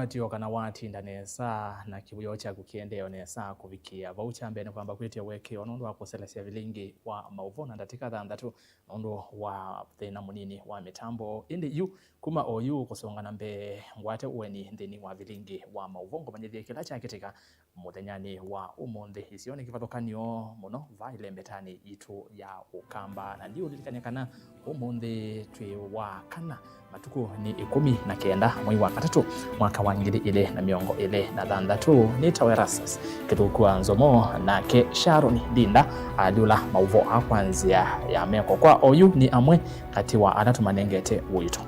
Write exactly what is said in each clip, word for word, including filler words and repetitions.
Atio kana watinda nesa na kĩwĩoo kyaku kĩendee o nesa kũvikĩa vau, kya mbee nĩ kwamba kwĩtya ũekeo nũndũ wa kũselesya vilingi wa maũvoo na ndatĩka thanthatũ nũndũ wa thĩna mũnini wa mĩtambo. Ĩndĩ yu kuma o yu kũsonga na mbee, ngwate ũeni nthĩnĩ wa vilingi wa maũvoo, ngũmanyĩthye kĩla kyakĩtĩka mũthenyanĩ wa ũmũnthĩ. Isio nĩ kĩvathũkany'o mũno vaa ĩlembetanĩ yitũ ya Ũkamba, na ndiũlilikany'a kana ũmũnthĩ twĩ wa kana, matukũ nĩ ĩkũmi na kenda mwei wa katatũ mwaka wa ngili ilĩ na mĩongo ĩlĩ na thanthatũ. Nĩtawa Erastus Kĩthũku wa Nzomo, nake Sharon Ndinda alyũla maũvoo aa kwa nzĩa ya meko. Kwa oyu nĩ amwe katĩ wa ala tũmanengete ũito.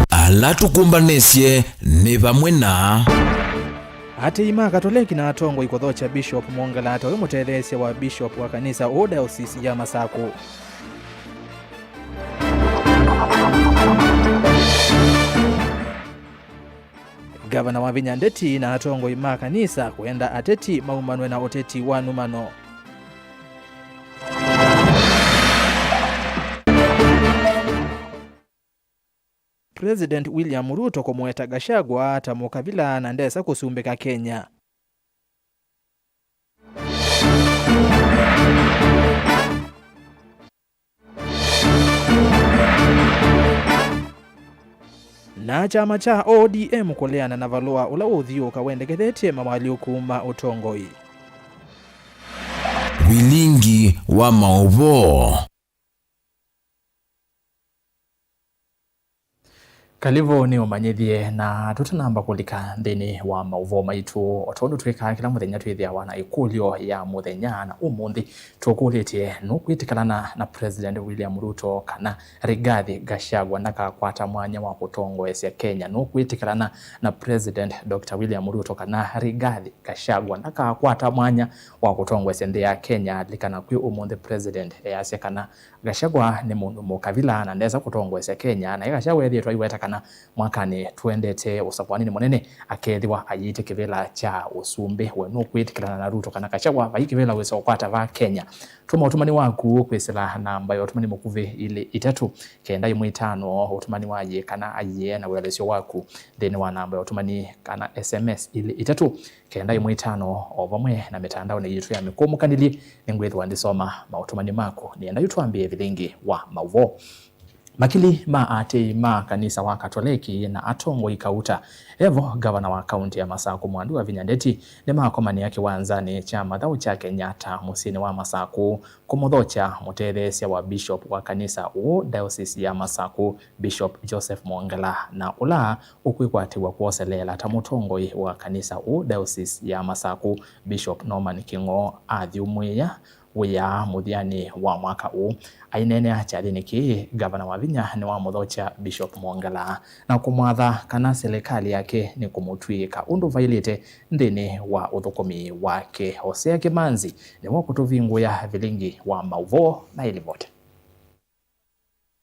Ala tũkũmbanĩsye nĩ vamwe na atei ma Katoleki na atongoi kũthokya Bishop Mwongela ta we mũtetheesya wa Bishop wa kanisa ũũ diocese ya Masakũ. Ngavana Wavinya Ndeti na atongoi ma kanisa kwenda ateti maumanwe na ũteti wa numano. President William Ruto kũmũeta Gachagua ta mũkavila na ndesa kũsumbĩka Kenya. Na kyama kya O D M kũleana na valũa ũla ũũthiũũka wendekethetye mawalyũku ma ũtongoi. Vilingi wa maũvoo. Kalivũ nĩ ũmanyĩthye, na tũtanamba kũlika nthĩnĩ wa maũvoo maitũ, o tondũ twĩkaa kĩla mũthenya, twĩthĩawa na ĩkũlyo ya mũthenya, na ũmũnthĩ tũkũlĩtye, nũkwĩtĩkĩlana na President William Ruto kana Rigathi Gachagua ndakakwata mwanya wa kũtongoesya Kenya? Nũkwĩtĩkĩlana na President Doctor William Ruto kana Rigathi Gachagua ndakakwata mwanya wa kũtongoesya nthĩ ya Kenya? Lilikana kwĩ ũmũnthĩ President easya kana Gachagua nĩ mũndũ mũkavila na ndesa kũtongoesya Kenya, na Gachagua ethĩĩtwe aiweta kana mwakanĩ tũendete ũsakũanĩnĩ mũnene akeethĩwa aiĩte kĩvĩla kya ũsumbĩ. We nũkwĩtĩkĩlana na Ruto kana Gachagua vai kĩvĩla wĩsa ũkwata vaa Kenya? Tũma ũtũmani waku kwĩsĩla namba ya ũtũmani mũkuvĩ ilĩ itatũ kenda ĩmwe itano, ũtũmani wa yĩĩ kana aiee na wĩelesyo waku nthĩnĩ wa namba ya ũtũmani kana S M S ilĩ itatũ kenda ĩmwe itano, o vamwe na mĩtandaonĩ yitũ ya mĩkũmũkanĩlye. Nĩngwĩthĩwa ndisoma maũtũmani maku. Nĩenda yu twambĩe vilingi wa maũvoo. Makili ma atei ma kanisa wa Katoleki na atongoi kauta evo ngavana wa kaunti ya Masakũ Mwandu Wavinya Ndeti nĩmakomanĩa kĩwanzanĩ kya mathaũ kya Kenyatta mũsyĩnĩ wa Masakũ kũmũthokya mũtetheesya wa bishop wa kanisa ũũ diocese ya Masakũ, Bishop Joseph Mwongela, na ũla ũkwĩkwatĩw'a kwoseleela ta mũtongoi wa kanisa ũũ diocese ya Masakũ, Bishop Norman King'o, athyũmũĩa wĩa mũthyanĩ wa mwaka ũũ. Aineenea kyathĩnĩ kĩĩ, Ngavana Wavinya nĩwamũthokya Bishop Mwongela na kũmwatha kana silikalĩ yake nĩkũmũtw'ĩĩka ũndũ vaĩlĩte nthĩnĩ wa ũthũkũmi wake. Hosea Kĩmanzi nĩwe ũkũtũvingũĩa vilingi wa maũvoo na ĩlivoti.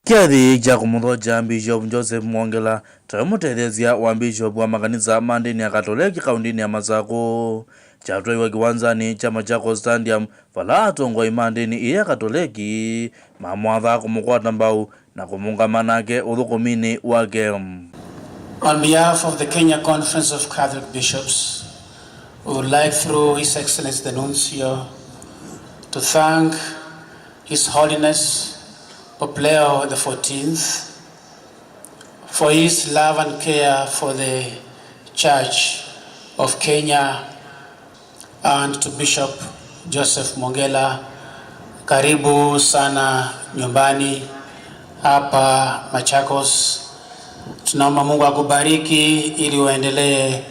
Kyathĩ kya kũmũthokya Bishop Joseph Mwongela tawe mũtetheesya wa bishop wa makanisa ma ndĩni ya Katoleki kaũntĩnĩ ya Masakũ kyatwaiwe kĩwanzanĩ kya Machakos Stadium, vala atongoi ma ndĩni ĩĩ ya Katoleki mamwatha kũmũkwata mbau na kũmũngama nake ũthũkũminĩ wake. On behalf of the Kenya Conference of Catholic Bishops, we would like, through His Excellency the Nuncio, to thank His Holiness Pope Leo the fourteenth, for his love and care for the Church of Kenya, and to Bishop Joseph Mwongela, karibu sana nyumbani hapa Machakos. Tunaomba Mungu akubariki ili uendelee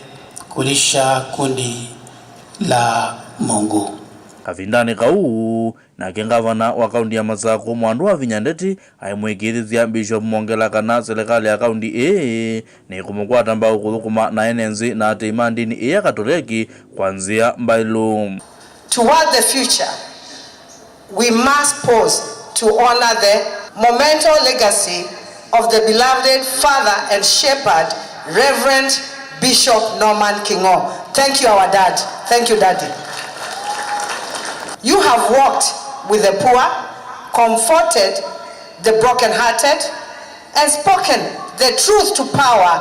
kulisha kundi la Mungu. Kavindanĩ kau, nake ngavana wa kaunti ya Masakũ, Mwandu Wavinya Ndeti, aimwĩkĩĩthĩsya Bishop Mwongela kana silikalĩ ya kaunti ĩĩ nĩkũmũkwata mbau kũthũkũma na ene nzĩ na atei ma ndĩni ĩĩ ya Katoleki kwa nzĩa mbaĩlu. Toward the future, we must pause to honor the monumental legacy of the beloved father and shepherd, Reverend Bishop Norman King'o. Thank you, our dad. Thank you, Daddy. You have walked with the poor, comforted the brokenhearted, and spoken the truth to power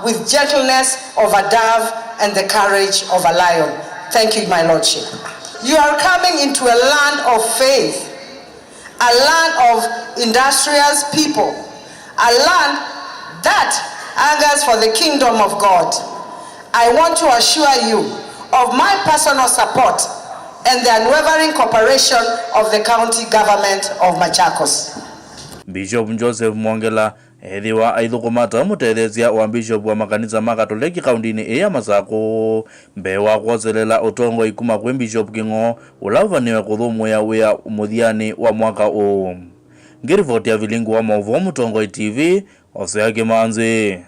with gentleness of a dove and the courage of a lion. Thank you, my lordship. You are coming into a land of faith, a land of industrious people, a land that hungers for the kingdom of God. I want to assure you of my personal support and the unwavering cooperation of the county government of Machakos. Bishop Joseph Mwongela ethĩwa aithũkũma ta mũtetheesya wa bishop wa makanisa ma Katoleki kaũndĩnĩ ĩĩ ya Masakũ, mbee wa kwoselela ũtongoi kuma kwĩ Bishop Kĩng'o, ũla ũvanĩwe kũthũmũĩa wĩa mũthyanĩ wa mwaka ũũ. Ngĩrivoti ya vilingi wa maũvoo Mũtongoi T V, Osea Kĩmanzi.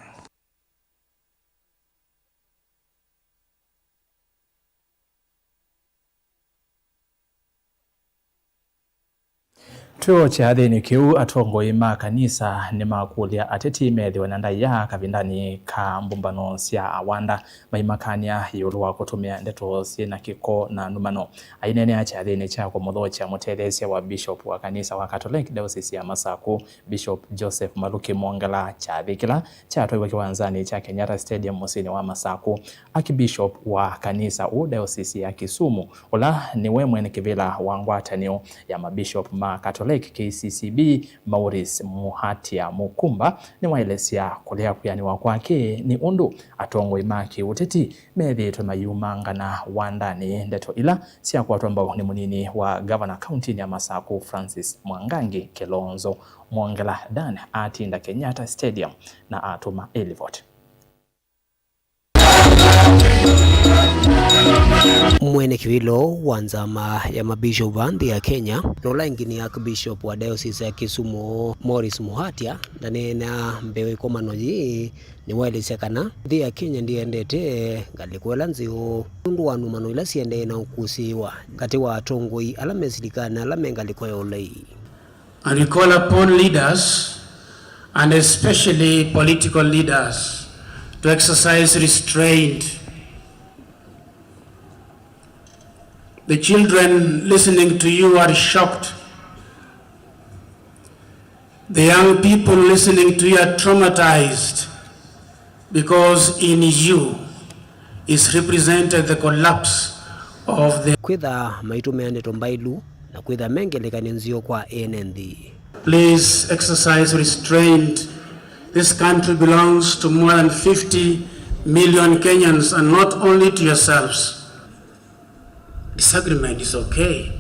Twĩ o kyathĩnĩ kĩu, atongoi ma kanisa nĩmakũlya ateti methĩwe na ndaĩa kavindanĩ ka mbũmbano sya awanda, maimakany'a ĩũlũ wa kũtũmĩa ndeto syĩ na kĩko na numano. Aineenea kyathĩnĩ kya kũmũthokya mũtetheesya wa bishop wa kanisa wa Catholic Diocese ya Masakũ, Bishop Joseph Maluki Mwongela, kyathĩ kĩla kyatwaiwe kĩwanzanĩ kya Kenyatta Stadium mũsyĩnĩ wa Masakũ, Archbishop wa kanisa ũũ diocese ya Kisumu, ũla nĩwe mwene kĩvĩla wa ngwatanĩo ya mabishop ma Catholic, K C C B, Maurice Muhatia Mukumba, nĩwaelesya kũlea kwĩanĩwa kwake nĩ ũndũ atongoi ma kĩũteti methĩĩtwe mayumangana wandanĩ ndeto ila syakwatwa mbau nĩ mũnini wa ngavana kauntinĩ ya Masakũ, Francis Mwangangi Kilonzo. Mwongela Dan atinda Kenyatta Stadium na atũma ĩlivoti. Mwene kĩvĩla wa nzama ya mabishop va nthĩ ya Kenya, na ũla ĩngĩ nĩ Archbishop wa Diocese ya Kisumu, Maurice Muhatia, ndaneenea mbee wa ĩkomano yĩĩ, nĩwaelesya kana nthĩ ya Kenya ndĩendete ngalĩko ĩla nzeo nũndũ wa numano ila siendee na ũkũsĩĩwa katĩ wa atongoi ala me silikalĩ na ala me ngalĩko ya ũlei. And we call upon leaders, and especially political leaders, to exercise restraint. The children listening to you are shocked. The young people listening to you are traumatized because in you is represented the collapse of the Kwĩtha maitũmĩa ndeto mbailu na kwĩtha me ngelekany'o nzeo kwa ene nthĩ. Please exercise restraint. This country belongs to more than fifty million Kenyans and not only to yourselves. Disagreement is okay,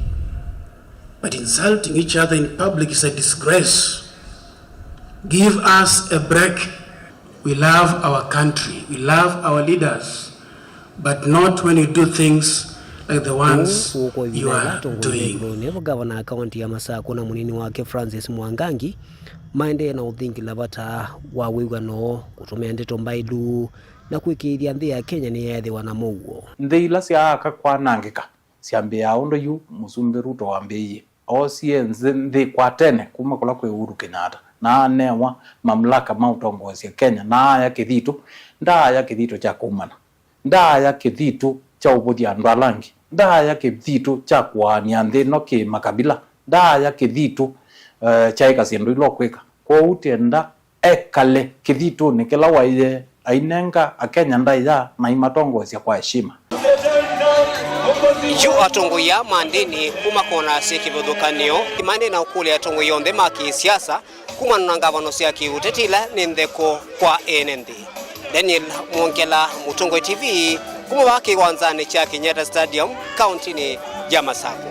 but insulting each other in public is a disgrace. Give us a break. We love our country, we love our leaders, but not when you do things like the ones you are doing. Nĩvo gavana wa kaunti ya Masakũ na mũnini wake Francis Mwangangi maendee na ũthingĩla vata wa wĩw'ano, kũtũmĩa ndeto mbailu, na kũĩkĩĩthya nthĩ ya Kenya nĩyeethĩwa na mũuo. Nthĩ ila syaaka kwanangĩka syambĩĩaa ũndũ yu Mũsumbĩ Ruto wambĩĩie. Oosie nthĩ, nthĩ kwa tene kuma kũla kwĩ Uhuru Kenyatta, na anewa mamlaka ma ũtongoesya Kenya, na aya kĩthitũ, ndaaya kĩthitũ kya kũumana, ndaaya kĩthitũ kya ũvũthya andũ ala angĩ, ndaaya kĩthitũ kya kũaany'a nthĩ ĩno kĩ makavila, ndaaya kĩthitũ, eh, kyaĩka syĩndũ ila ũkwĩka. Kwoou tienda ekale kĩthitũnĩ kĩla waĩe, ainenga Akenya ndaĩa na aimatongoesya kwa heshima. Yu atongoi aa ma ndĩni kuma kona syĩ kĩvathũkany'o maendee na ũkũlya atongoi onthe ma kĩsiasa kumana na ngavano sya kĩũteti ila nĩ ntheko kwa ene nthĩ. Daniel Mwongela, Mũtongoi T V, kuma vaa kĩwanzanĩ kya Kenyatta Stadium, kauntinĩ ya Masakũ.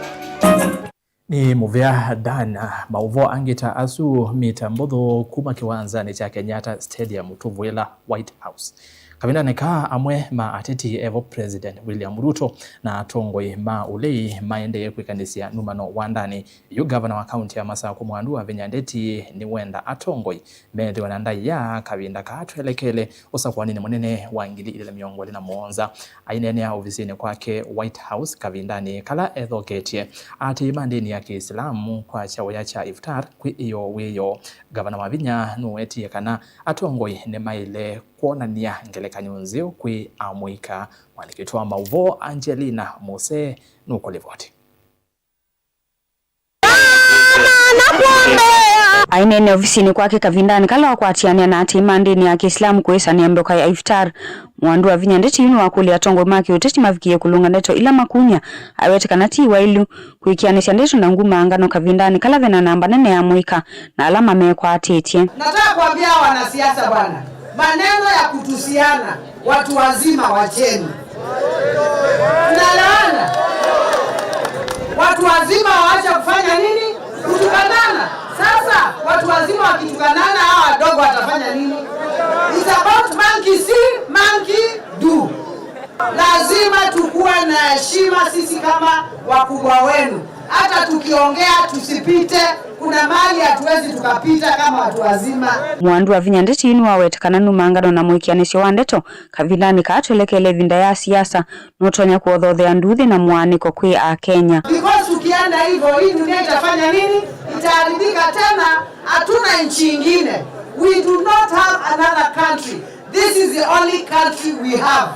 Nĩ mũvea Dan. Maũvoo angĩ ta asu mita mbũthũ kuma kĩwanzanĩ kya Kenyatta Stadium tũvũĩla White House. Kavindanĩ kaa, amwe ma ateti evo President William Ruto na atongoi ma ũlei maendee kwĩkanĩsya numano wandanĩ. Yu gavana wa kaunti ya Masakũ Mwandu Wavinya Ndeti nĩwenda atongoi methĩwe na ndaĩa kavinda kaa twelekele ũsakũanĩnĩ mũnene wa ngili ilĩ na mĩongo ĩlĩ na mũonza. Aineenea ovisinĩ kwake White House kavindanĩ kala ethoketye aatĩĩi ma ndĩni ya Kĩisilamu kwa kyawĩa kya iftar kwĩ ĩyoo wĩyoo. Gavana Wavinya nũwetie kana atongoi nĩmaĩle kwonany'a ngelekany'o nzeo kwĩ amũika. Mwandĩki witũ wa maũvoo Angelina Mose nũkũlivoti. Aineene ovisinĩ kwake kavindanĩ kala wakwatĩanĩa na atĩĩ ma ndĩni ya Kĩislamu kũĩsanĩa mboka ya iftar, Mwandu wa Vinya Ndeti yu nĩwakũlya atongoi ma kĩũteti mavikĩĩe kũlũnga ndeto ila makumya. Awete kana ti wailu kwĩkĩanĩsya ndeto na ngumaangano kavindanĩ kala vena namba nene ya mũika na ala mamekwatĩtye. Nataka kuambia wanasiasa bwana, maneno ya kutusiana, watu wazima wacheni. Tunaelewana? Watu wazima waache kufanya nini? Kutukanana. Sasa watu wazima wakitukanana, hawa wadogo watafanya nini? It's about monkey see, monkey do. Lazima tukuwe na heshima sisi kama wakubwa wenu. Hata tukiongea tusipite, kuna mahali hatuwezi tukapita kama watu wazima. Mwandu wa Vinya Ndeti yu nĩwaweta kana numangano na mũĩkĩanĩsyo wa ndeto kavindanĩ kaa twelekele ĩvinda ya siasa nũtonya kũothothea nduthi na mũaanĩko kwĩ Akenya. Because tukienda hivyo, hii dunia itafanya nini? Itaharibika tena. Hatuna nchi ingine. We do not have another country. This is the only country we have.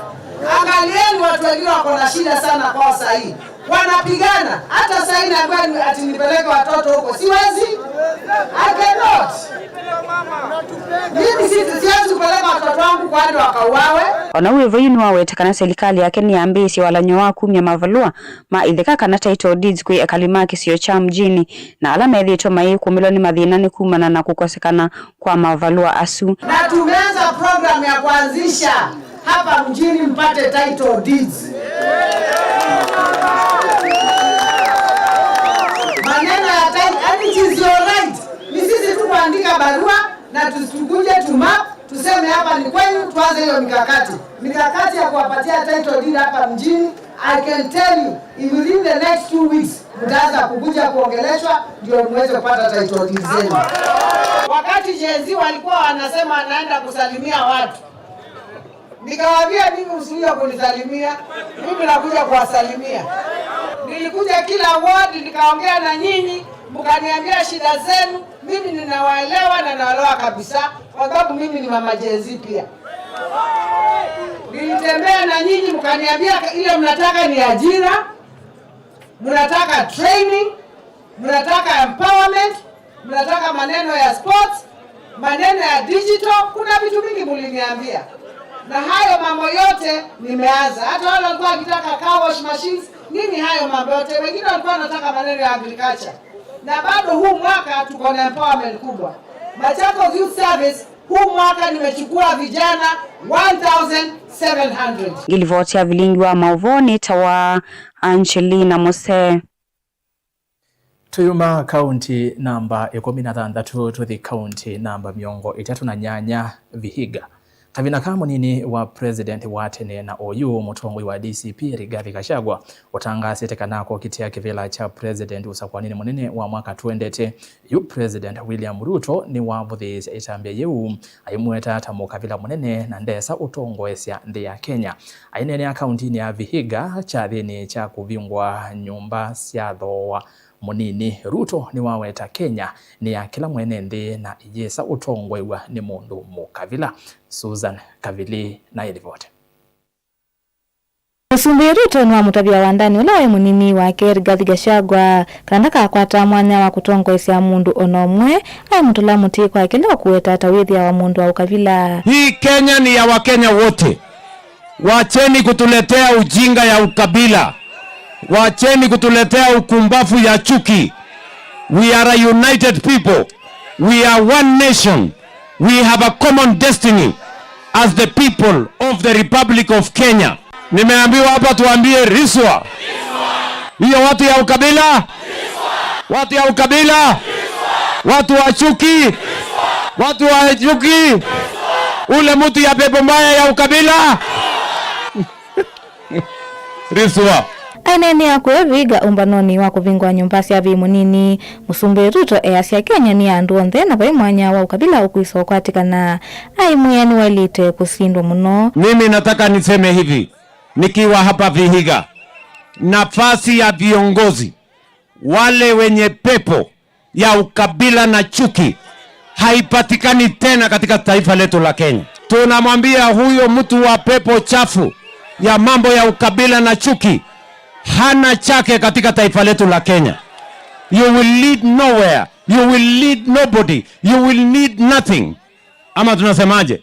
Angalieni, watu wengine wako na shida sana kwao sahii. Wanapigana. Hata sahii naambiwa ni ati nipeleke watoto huko. Siwezi. I cannot. Mimi si-, siwezi kupeleka watoto wangu kwa hadi wakauawe. Ona wĩ vo yu nĩwawete kana silikalĩ yake nĩyambĩĩsye walany'o wa kumya mavalũa ma itheka kana title deeds kwĩ ekali ma kĩsio kya Mjini, na ala methĩĩtwe mayĩkũmĩlwa nĩ mathĩna nĩ kumana na kũkosekana kwa mavalũa asu. Na tumeanza program ya kuanzisha hapa Mjini mpate title deeds. Maneno ya title, and it is your right. Ni sisi tu kuandika barua na tusikuje tu map, tuseme hapa ni kwenu, tuanze hiyo mikakati. Mikakati ya kuwapatia title deed hapa Mjini, I can tell you, in within the next two weeks, mtaanza kukuja kuongeleshwa ndio muweze kupata title deed zenu. Wakati Gen Z walikuwa wanasema anaenda kusalimia watu, nikawaambia, "Mimi msikuja kunisalimia, mimi nakuja kuwasalimia." Nilikuja kila ward, nikaongea na nyinyi, mkaniambia shida zenu, mimi ninawaelewa na naelewa kabisa, kwa sababu mimi ni mama Gen Z pia. Nilitembea na nyinyi, mkaniambia ile mnataka ni ajira, mnataka training, mnataka empowerment, mnataka maneno ya sports, maneno ya digital, kuna vitu mingi muliniambia. Na hayo mambo yote nimeanza. Hata wale walikuwa wakitaka car wash machines, nini, hayo mambo yote. Wengine walikuwa wanataka maneno ya agriculture. Na bado huu mwaka tuko na empowerment kubwa. Machakos Youth Service, huu mwaka nimechukua vijana one thousand seven hundred. Ngilivoti ya vilingi wa maũvoo nĩtawa Angelina Mose. Tũyuma kaunti namba ĩkũmi na thanthatũ tũthi kaunti namba mĩongo ĩtatũ na nyanya, Vihiga. Kavina ka mũnini wa president wa tene na oyu mũtongoi wa D C P Rigathi Gachagua ũtangaasĩte kana akũkitĩa kĩvĩla kya president ũsakũanĩnĩ mũnene wa mwaka twendete. Yu President William Ruto nĩwavũthĩĩsye ĩtambya yĩu, aimweta ta mũkavĩla mũnene na ndesa ũtongoesya nthĩ ya Kenya. Aineenea kauntinĩ ya Vihiga kyathĩnĩ kya kũvingũa nyũmba sya thooa mũnini, Ruto nĩwaweta Kenya nĩ ya kĩla mwene nthĩ na ĩyĩsa ũtongoew'a nĩ mũndũ mũkavĩla. Susan Kavili na ĩlivoti. Mũsumbĩ Ruto nĩwamũtavya Wandani ũla waĩ mũnini wake Rigathi Gachagua kana ndakakwata mwanya wa kũtongoesya mũndũ o na ũmwe, aimũtũla mũtĩ kwa kĩla ũkũweta ta wĩthĩawa mũndũ wa ũkavila. Hii Kenya ni ya Wakenya wote. Wacheni kutuletea ujinga ya ukabila. Wacheni kutuletea ukumbafu ya chuki. We are a united people. We are one nation. We have a common destiny as the people of the Republic of Kenya. Nimeambiwa hapa tuambie riswa. Hiyo watu ya ukabila? Watu ya ukabila? Watu wa chuki? Watu wa chuki? Ule mtu ya pepo mbaya ya ukabila? Riswa. Aineenea kũya Vihiga ũmbanonĩ wa kũvingũa nyũmba sya vĩĩ mũnini, Mũsumbĩ Ruto easya Kenya nĩ ya andũ onthe na vai mwanya wa ũkabila ũkwĩsa ũkwatĩkana. Aimwĩa nĩwaĩlĩte kũsindwa mũno. Mimi nataka niseme hivi, nikiwa hapa Vihiga, nafasi ya viongozi wale wenye pepo ya ukabila na chuki haipatikani tena katika taifa letu la Kenya. Tunamwambia huyo mtu wa pepo chafu ya mambo ya ukabila na chuki hana chake katika taifa letu la Kenya. You will lead nowhere. You will need nobody. You will need nothing. Ama tunasemaje?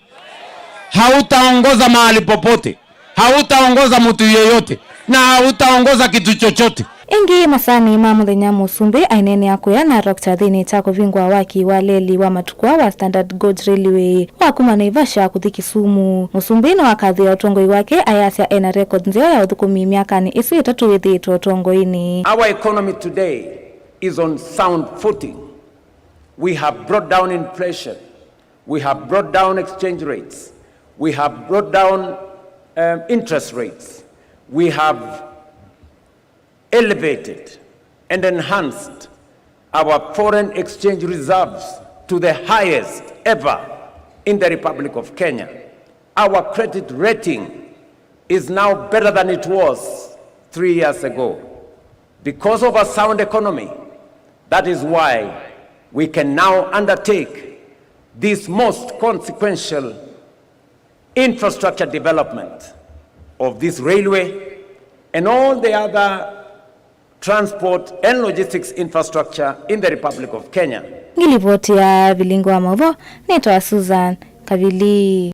Hautaongoza mahali popote. Hautaongoza mtu yeyote. Na hautaongoza kitu chochote. Ĩngĩ masaanĩ ma mũthenya, Mũsumbĩ aineenea kũya na Rock kyathĩnĩ kya kũvingũa waki wa leli wa matukũ wa Standard Gauge Railway wa kuma Naivasha kũthi Kisumu. Mũsumbĩ nĩwakathĩĩa ũtongoi wake ayasya ena record nzeo ya ũthũkũmi myakanĩ ĩsu ĩtatũ wĩthĩĩtwe ũtongoinĩ. Our economy today is on sound footing. We have brought down inflation. We have brought down exchange rates. We have brought down, um, interest rates. We have elevated and enhanced our foreign exchange reserves to the highest ever in the Republic of Kenya. Our credit rating is now better than it was three years ago. Because of a sound economy, that is why we can now undertake this most consequential infrastructure development of this railway and all the other transport and logistics infrastructure in the Republic of Kenya. Ngilivoti ya vilingi wa maũvoo nĩtawa Susan Kavili.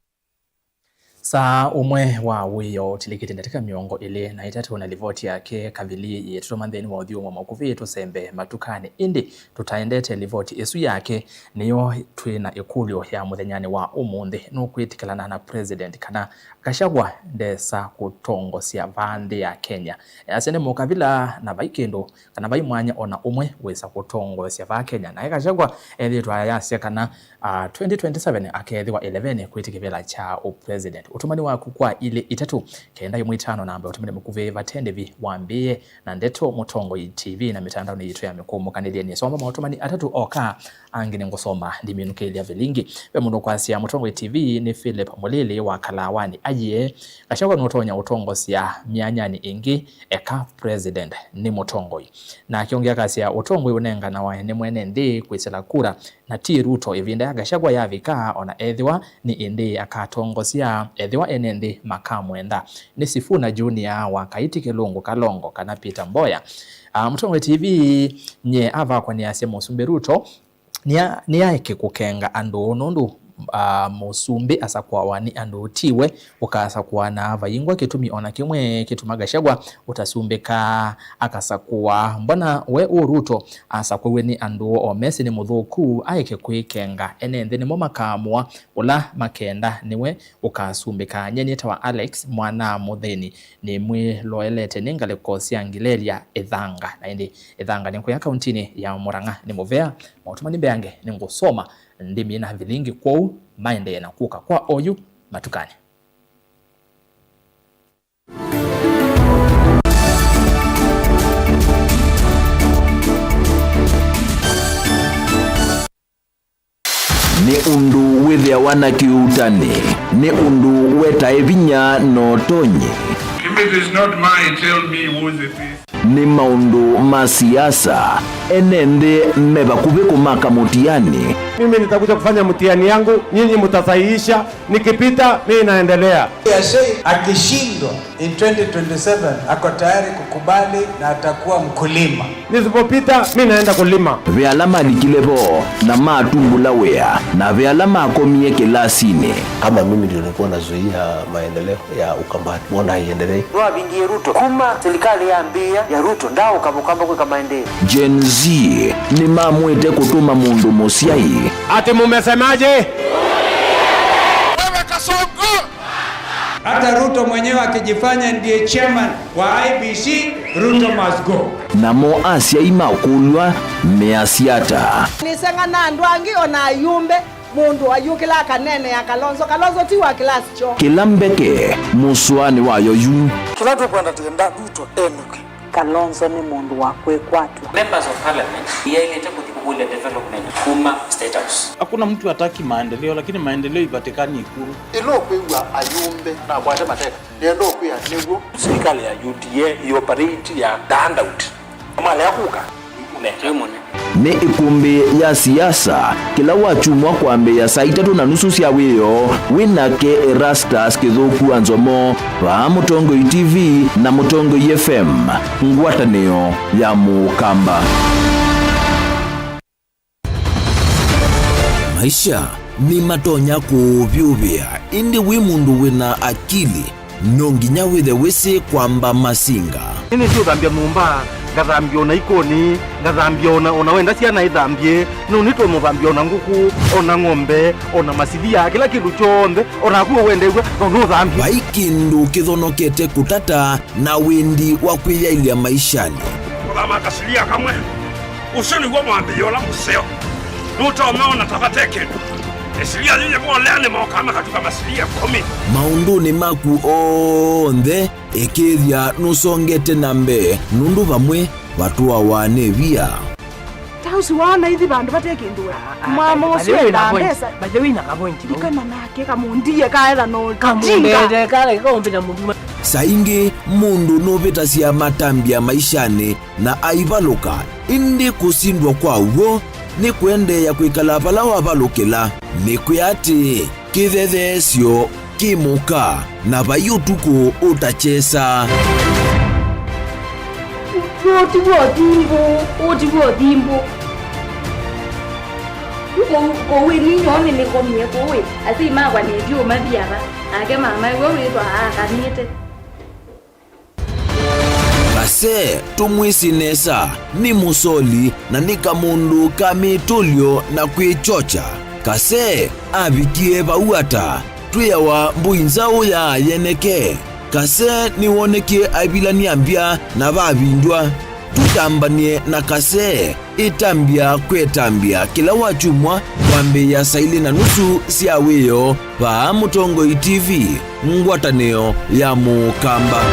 Saa ũmwe wa wĩoo ũtilĩkĩte ndatĩka mĩongo ĩlĩ na ĩtatũ na livoti yake Kavili yĩtũtũma nthĩnĩ wa ũthyũmũo mũkuvĩ tũsembe matukanĩ. Ĩndĩ tũtaendete livoti ĩsu yake, nĩyo twĩ na ĩkũlyo ya mũthenyanĩ wa ũmũnthĩ. Nũkwĩtĩkĩlana na President kana Gachagua ndesa kũtongosya vaa nthĩ ya Kenya? Easya nĩ mũkavila na vai kĩndũ kana vai mwanya ona ũmwe wĩsa kũtongoesya vaa Kenya. Nae Gachagua ethĩĩtwe ayasya kana, ah, twenty twenty-seven akeethĩwa ĩlevenĩ kwĩ kĩvĩla kya ũpresident. Ũtũmani waku kwa ilĩ itatũ kenda ĩmwe itano namba ũtũmani mũkuvĩ vate ndĩvi wambĩĩe na ndeto Mũtongoi T V na mĩtandaonĩ yitũ ya mĩkũmũkanĩlye. Nĩsoma maũtũmani atatũ oka, angĩ nĩngũsoma ndiminũkĩlya vilingi. Ve mũndũ ũkwasya Mũtongoi T V nĩ Philip Mũlili wa Kalawani. Aiee, Gachagua nũtonya ũtongosya myanyanĩ ĩngĩ, eka president nĩ mũtongoi. Nake ũngĩ akasya, ũtongoi ũnenganawa nĩ mwene nthĩ kwĩsĩla kura, na ti Ruto. Ĩvinda ya Gachagua yavika, ona ethĩwa nĩ ĩndĩĩ akatongosya, ethĩwa ene nthĩ makamwenda. Nĩ Sifuna Junior wa Kaiti Kĩlũngũ Kalongo kana Peter Mboya. Ah, Mũtongoi T V nye avakwa nĩasya Mũsumbĩ Ruto nĩa-, nĩyaeke kũkenga andũ nũndũ, ah, mũsumbĩ asakũawa nĩ andũ, tiwe ũkasakũa na vaingwa kĩtumi ona kĩmwe kĩtuma Gachagua ũtasumbĩka akasakũa. Mbona we ũ Ruto asakũiwe nĩ andũ, o Messi nĩ mũthũku, aeke kwĩkenga ene nthĩ nĩmo makaamũa ũla makenda nĩwe ũkasumbĩka. Nye nĩtawa Alex mwana mũthĩni, nĩmwĩloelete nĩ ngalĩko sya Ngilelia Ĩthanga, na ĩndĩ Ĩthanga nĩ kũya kauntinĩ ya Murang'a. Nĩ mũvea, maũtũmani mbeange nĩngũsoma ndĩmina vilingi, kwoou maendee na kũka kwa oyu matukanĩ. Nĩ ũndũ wĩthĩawa na kĩuutani, nĩ ũndũ wetae vinya na ũtonyi. If it is not mine, tell me whose it is. Nĩ maũndũ ma siasa, ene nthĩ me vakuvĩ kũmaka mũtiani. Mimi nitakuja kufanya mtihani yangu, nyinyi mtasahihisha, nikipita, mimi naendelea. Yashe akishindwa in twenty twenty-seven, ako tayari kukubali na atakuwa mkulima. Nisipopita, mi naenda kulima. Ve ala malikile vo na matumbũla wĩa, na ve ala makomie kĩlasinĩ. Kama mimi ndio nilikuwa nazuia maendeleo ya Ukambani, mbona haiendelei? Nĩwavingie Ruto. Kuma serikali yambĩĩa ya Ruto, ndaaũka Mũkamba kwĩka maendeeo. Gen Z nĩmamwĩte kũtũma mũndũ mũsyai. Ati mumesemaje? Wewe Kasongo! Hata Ruto mwenyewe akijifanya ndiye chairman wa I E B C, Ruto must go. Namo asyai makũlw'a measya ata? Nĩseng'ana andũ angĩ, o na ayumbe, mũndũ ayũkĩla akaneenea Kalonzo. Kalonzo ti wa kĩlasi kyoo. Kĩla mbeke mũsoanĩ wayo yu. Kĩla tũkwenda, twenda Ruto enũke. Kalonzo nĩ mũndũ wa kwĩkwatw'a. Members of Parliament yaĩlĩte kũthi kũkũlya development kuma State House. Hakuna mtu hataki maendeleo, lakini maendeleo ipatikani Ikulu. Ĩla ũkwĩw'a ayumbe nakwate mateka, nĩenda ũkwĩa nĩw'o. Serikali ya U D A ĩoperate ya the handout. Malea kũka, nĩkũnenga. Nĩ ĩkũmbĩ ya siasa, kĩla wakyumwa kwambĩĩa saa itatũ na nusu sya wĩoo, wĩ nake Erastus Kĩthũku wa Nzomo, vaa Mũtongoi T V na Mũtongoi F M, ngwatanĩo ya Mũkamba. Maisha nĩmatonya kũũvyũvĩa, ĩndĩ wĩ mũndũ wĩna akili, no nginya wĩthe wĩsĩ kwamba masinga. Nĩnĩsĩ ũthambya nyũmba, ngathambya ona ikoni, ngathambya ona, ona wenda syana ithambye, no nĩtũmũthambya ona ngũkũ, ona ng'ombe, ona masilia, kĩla kĩndũ kyonthe, o naku ũwendew'a, no nũthambye. Vai kĩndũ kĩthonokete kũtata na wendi wa kwĩyaĩlya maishanĩ. Kũthama kasilia kamwe. Ũsu nĩw'o mwambĩĩo ũla mũseo. Nũtonya ona ta vate kĩndũ. Ĩsilia yĩyĩvolea nĩmokaa makatuka masilia ĩkũmi. Maũndũnĩ maku onthe, ĩkĩĩthya nũsongete na mbee, nũndũ vamwe vatũawa nĩ via. Ta ũsu waona ithi vandũ vate kĩndũ we. Mama ũsu endaa mbesa. By the way, na kavointi vau. Ikana nake kamundie kaetha no kamundete kale kaumbĩta mũnduma. Saa ingĩ mũndũ nũvĩtasya matambya maishanĩ na aivalũka, ĩndĩ kũsindwa kwa w'o nĩ kũendeea kwĩkala vala wavalũkĩla. Nĩkwĩa atĩĩ, kĩthetheesyo kĩ mũka, na vai ũtukũ ũtakyesa. W'o ti w'o thimbũ, ũũ ti w'o thimbũ. Kũu, kũu ĩ ninyoo nĩnĩkomie kũu ĩ, asyai makwa nĩtyu ũmathiava, nake mama ĩwe wĩthwa aakanĩte. Kase, tũmwĩsĩ nesa, nĩ mũsoli na nĩ kamũndũ ka mĩtũlyo na kwĩkyokya. Kase avikie vau ata? Twĩawa mbũi nzaũ ya yeneke. Kase nĩwonekie aivilany'a mbya na vavindwa. Tũtambany'e na Kase. Ĩtambya kwĩ ĩtambya kĩla wakyumwa kwambĩĩa saa ilĩ na nusu sya wĩoo vaa Mũtongoi T V, ngwatanĩo ya Mũkamba.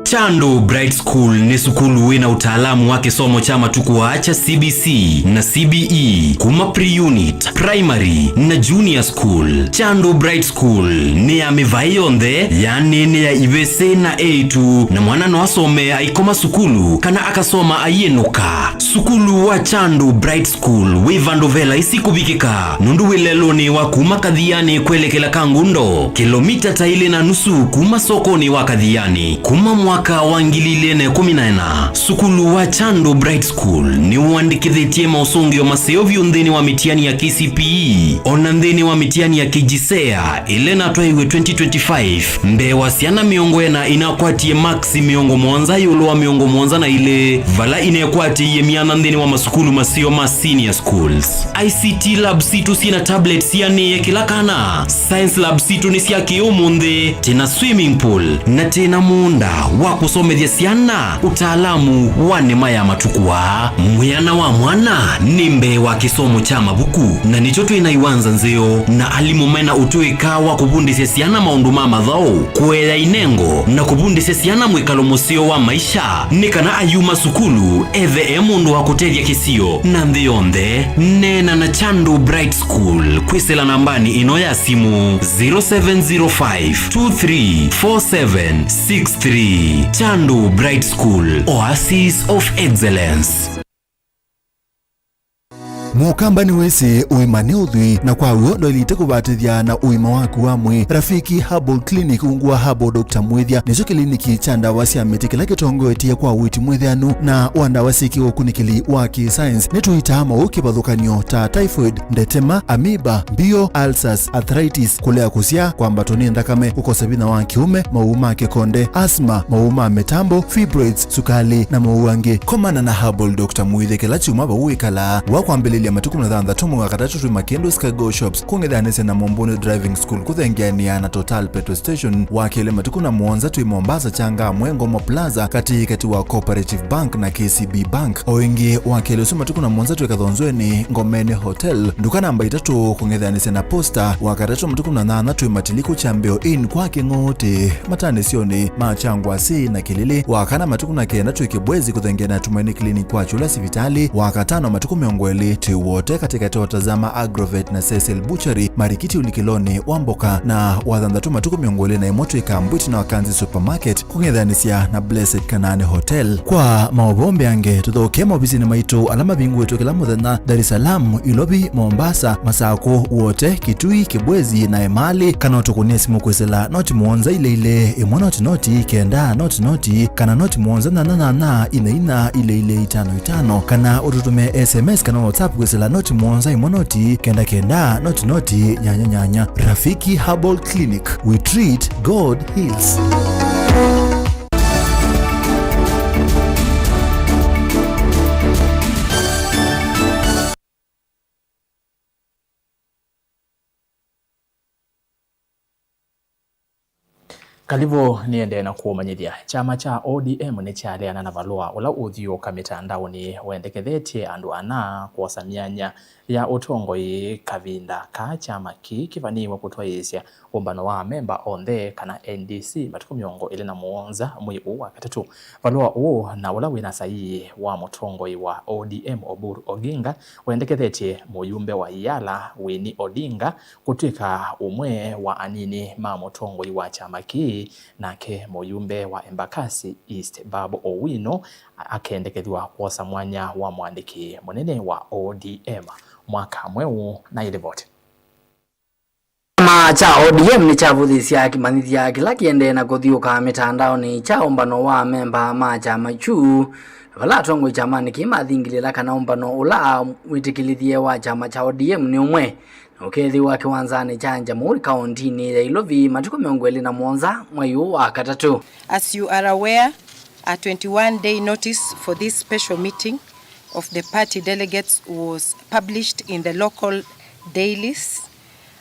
Chandu Bright School nĩ sukulu wĩna ũtaalamu wa kĩsomo kya matukũ aa kya C B C na C B E kuma pre-unit, primary na junior school. Chandu Bright School nĩ ya mĩvaĩ yonthe, yaani nĩ ya ivĩsĩ na eĩtu, na mwana no asome aikoma sukulu kana akasoma aiĩnũka. Sukulu wa Chandu Bright School wĩ vandũ ve laisi kũvikĩka, nũndũ wĩ lelũnĩ wa kuma Kathiani kwelekela Kangundo, kĩlomita ta ilĩ na nusu kuma sokonĩ wa Kathiani. Kuma mwaka wa ngili ilĩ na ĩkũmi na ĩna, sukulu wa Chandu Bright School nĩũandĩkĩthĩtye maũsũngĩo maseo vyũ nthĩnĩ wa mĩtiani ya K C P E, ona nthĩnĩ wa mĩtiani ya K J S E A, ĩla ĩnatwaiwe twenty twenty-five, mbee wa syana mĩongo ĩna inakwatie maksi mĩongo mũonza ĩũlũ wa mĩongo mũonza na ilĩ, vala inekwatĩie myanya nthĩnĩ wa masukulu maseo ma senior schools. I C T lab sitũ syĩna tablets sianĩe kĩla kana. Science lab sitũ nĩ sya kĩ-ũmũnthĩ, twĩna swimming pool, na twĩna mũũnda wa kũsomethya syana ũtaalamu wa nĩma ya matukũ aa. Mwĩana wa mwana nĩ mbee wa kĩsomo kya mavuku, na nĩkyo twĩna iwanza nzeo na alimũ mena ũtũĩka wa kũvundĩsya syana maũndũ ma mathaũ, kũea inengo, na kũvundĩsya syana mwĩkalo mũseo wa maisha, nĩ kana ayuma sukulu ethe e mũndũ wa kũtethya kĩsio na nthĩ yonthe. Neena na Chandu Bright School kwĩsĩla nambanĩ ĩno ya simũ, zero seven zero five two three four seven six three. Chandu Bright School, Oasis of Excellence. Mũkamba nĩwĩsĩ ũima nĩ ũthwii, na kwa w'o ndwaĩlĩte kũvatĩthya na ũima waku wa mwĩĩ. Rafiki Herbal Clinic ungu wa Herbal Doctor Mwĩthya nĩkyo kĩliniki kya ndawa sya mĩtĩ kĩla kĩtongoetye kwa ũiiti mwĩthĩanu na wa ndawa syĩkĩwe ũkunĩkĩli wa kĩ-science. Nĩtũitaa maũũ kĩvathũkany'o ta typhoid, ndetema, amoeba, mbio, ulcers, arthritis, kũlea kũsyaa, kwambatwa nĩ nthakame, kũkosa vinya wa kĩũme, maũũ ma kĩkonde, asthma, maũũ ma mĩtambo, fibroids, sukalĩ, na maũũ angĩ. Komana na Herbal Doctor Mwĩthya kĩla kyumwa vau wĩkalaa. Wa kwambĩlĩlya matukũ mĩrongo thanthatũ mwei wa katatũ twĩ Makĩndũ Sky Go Shops, kũng'ethanĩsya na Mombuni Driving School, kũthengeanĩa na Total Petrol Station. Wa kelĩ matukũ na mũonza twĩ Mombasa Changamwe Ngomo Plaza, katĩ katĩ wa Cooperative Bank na K C B Bank. O ĩngĩ, wa kelĩ ũsu matukũ na mũonza twĩ Kathonzweni Ngomeni Hotel, nduka namba itatũ, kũng'ethanĩsya na Posta. Wa katatũ matukũ na nyanya twĩ Matiliku Kyambĩo Inn kwa Kĩng'ũũtĩ, matanĩsyonĩ ma Kyangwasĩ na Kĩlĩlĩ. Wa kana matukũ na kenda twĩ Kĩbwezi kũthengeana na Tumaini Clinic kwa Kyũla sivitalĩ. Wa katano matukũ mĩongo ĩlĩ twĩ Wote katĩkatĩ wa Tazama Agrovet na Cecil Butchery, Marikiti ũlikĩlonĩ wa mboka, na wa thanthatũ matukũ mĩongo ĩlĩ na ĩmwe twĩ Kambwiti na Wakanzi Supermarket, kũng'ethanĩsya na Blessed Kanani Hotel. Kwa maũvoo mbeange, tũthokee maovisinĩ maitũ ala mavingũĩtwe kĩla mũthenya Dar es Salaam, Ilovi, Mombasa, Masakũ, Wote, Kitui, Kibwezi na Emali, kana ũtũkũnĩe simũ kwĩsĩla noti mũonza ilĩ ilĩ ĩmwe noti noti kenda noti noti, kana noti mũonza nyanya nyanya ina ina ilĩ ilĩ itano itano, kana ũtũtũmĩe S M S kana WhatsApp kwĩsĩla noti mũonza ĩmwe noti kenda kenda noti noti nyanya nyanya. Rafiki Herbal Clinic, we treat, God heals. Kalivũ nĩendee na kũũmanyĩthya, kyama kya O D M nĩkyaleana na valũa ũla ũthiũũka mĩtandaonĩ wendekethetye andũ ana kwosa myanya ya ũtongoi kavinda kaa kyama kĩĩ kĩvanĩĩwe kũtwaĩĩsya ũmbano wa amemba onthe, kana N D C, matukũ mĩongo ĩlĩ na mũonza mwei ũũ wa katatũ. Valũa ũũ, na ũla wĩna saii wa mũtongoi wa O D M Oburu Oginga, wendekethetye mũyumbe wa Yala Winnie Odinga kũtw'ĩka ũmwe wa anini ma mũtongoi wa kyama kĩĩ, nake mũyumbe wa Embakasi East Babu Owino akendekethw'a kwosa mwanya wa mũandĩki mũnene wa O D M. Mwaka Mweũ na ĩlivoti. Kyama kya O D M nĩkyavũthĩsya kĩmanyĩthya kĩla kĩendee na kũthiũka mĩtandaonĩ kya ũmbano wa amemba ma kyama kyu, vala atongoi kyamanĩ kĩĩ mathingilĩla kana ũmbano ũla wĩtĩkĩlĩthye wa kyama kya O D M nĩ ũmwe na ũkeethĩwa kĩwanzanĩ kya Jamhuri kaũntĩnĩ ya Ilovi matukũ mĩongo ĩlĩ na mũonza mwei ũũ wa katatũ. As you are aware, a twenty-one day notice for this special meeting of the party delegates was published in the local dailies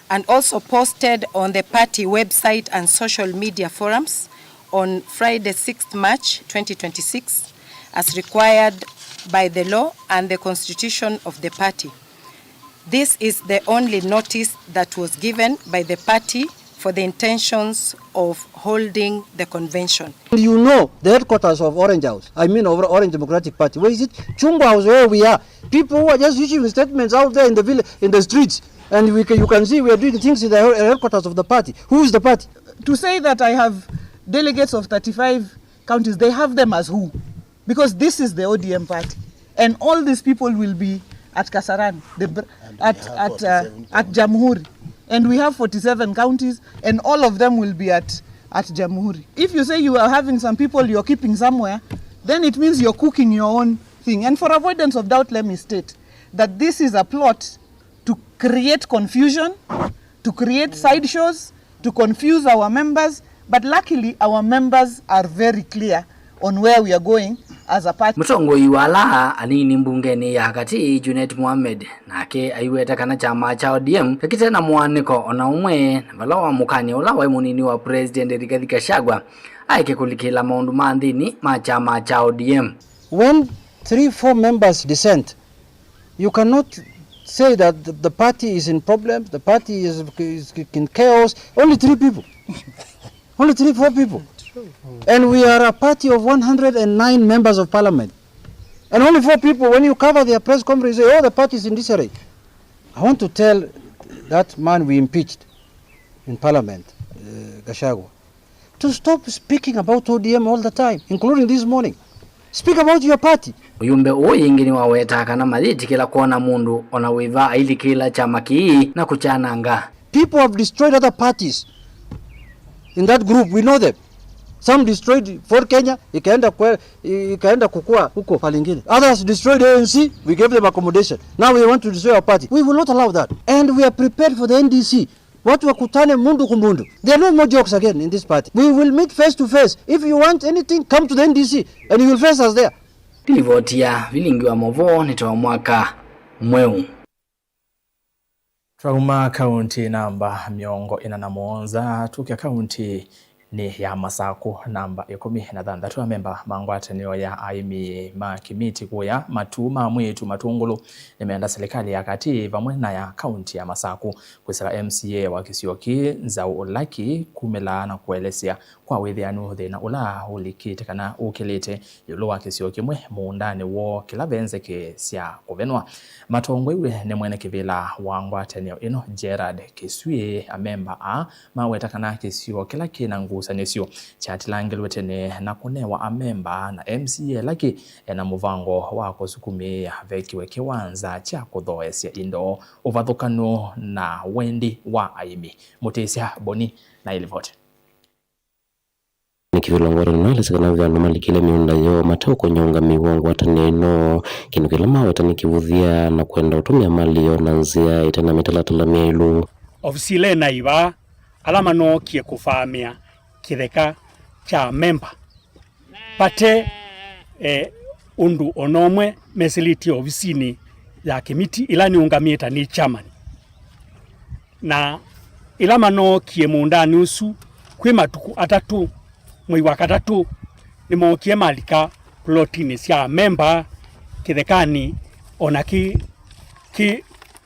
and also posted on the party website and social media forums on Friday, sixth March twenty twenty-six, as required by the law and the constitution of the party. This is the only notice that was given by the party for the intentions of holding the convention. You know the headquarters of Orange House, I mean of Orange Democratic Party. Where is it? Chungwa House, where we are. People who are just issuing statements out there in the village, in the streets. And we can, you can see we are doing things in the headquarters of the party. Who is the party? To say that I have delegates of thirty-five counties, they have them as who? Because this is the O D M party. And all these people will be at Kasarani, the, at, at, uh, at Jamhuri. And we have forty-seven counties, and all of them will be at, at Jamhuri. If you say you are having some people you're keeping somewhere, then it means you're cooking your own thing. And for avoidance of doubt, let me state that this is a plot to create confusion, to create sideshows, to confuse our members, but luckily our members are very clear on where we are going as a party. Mũtongoi wa ala anini mbungenĩ ya katĩ, Junet Mohamed, nake aiweta kana kyama kya O D M kakĩte na mũanĩko ona ũmwe na vala wa mũkany'o ũla waĩ mũnini wa President Rigathi Gachagua aeke kũlikĩla maũndũ ma nthĩnĩ ma kyama kya O D M. When three, four members dissent, you cannot say that the, the party is in problems, the party is, is in chaos. Only three people. Only three, four people. And we are a party of one hundred and nine members of parliament. And only four people, when you cover their press conference, say, "Oh, the party is in disarray." I want to tell that man we impeached in parliament, uh, Gachagua, to stop speaking about O D M all the time, including this morning. Speak about your party. Ũyumbe ũũ yĩngĩ nĩwawetaa kana mayĩtĩkĩla kwona mũndũ ona wĩva ailikĩla kyama kĩĩ na kũkyananga. People have destroyed other parties in that group, we know them. Some destroyed Ford Kenya, ikaenda kwe-, ikaenda kukua huko pale ingine. Others destroyed A N C, we gave them accommodation. Now we want to destroy our party. We will not allow that. And we are prepared for the N D C. Watu wakutane mundu ku mundu. There are no more jokes again in this party. We will meet face to face. If you want anything, come to the N D C and you will face us there. Livoti ya vilingi wa movoo nĩ ta wa Mwaka Mweũ. Twauma kaunti namba mĩongo ĩna na mũonza, tũkya kaunti nĩ ya Masakũ namba ĩkũmi na thanthatũ. Amemba ma ngwatanĩo ya aĩmi ma Kĩmiti kũya Matuu ma Mwĩĩtu Matũngũlũ nĩmeenda silikalĩ ya katĩ vamwe na ya kaunti ya Masakũ kwĩsĩla M C A wa kĩsio kĩĩ, Nzaũ Lucky, kumĩlaa na kũelesya kwa wĩthĩanu thĩna ũla ũlikĩte kana ũkĩlĩte ĩũlũ wa kĩsio kĩmwe mũũndanĩ woo kĩla ve nzeke sya kũvenwa. Matongoew'e nĩ mwene kĩvĩla wa ngwatanĩo ĩno, Gerald Kĩswĩ, amemba aa maweta kana kĩsio kĩla kĩ na ngusanĩsyo kyatilangĩlwe tene na kũnewa amemba, na M C A Lucky ena mũvango wa kũsukumĩĩa vekĩwe kĩwanza kya kũthooesya indo, ũvathũkanu na wendi wa aĩmi. Mũtĩsya Boni na ĩlivoti. Nĩ kĩvĩla ngwatanĩo nalesĩ kana ve andũ malikĩle mĩũnda yoo mate ũkony'a ũũngamĩi wa ngwatanĩo ĩno, kĩndũ kĩla maweta nĩ kĩvũthya na kwenda ũtũmĩa mali yoo na nzĩa ĩte na mĩtalatala myaĩlu. Ovisi ila ĩnaĩ vaa, ala manookie kũvaamĩa kĩtheka kya memba, vate, eh, ũndũ o na ũmwe mesĩlĩtye ovisinĩ ya kĩmiti ĩla nĩũngamĩe ta nĩ chairman. Na ĩla manookie mũũndanĩ ũsu kwĩ matukũ atatũ, mwei wa katatũ, nĩmookie malika plotinĩ sya memba kĩthekanĩ, o na kĩ, kĩ,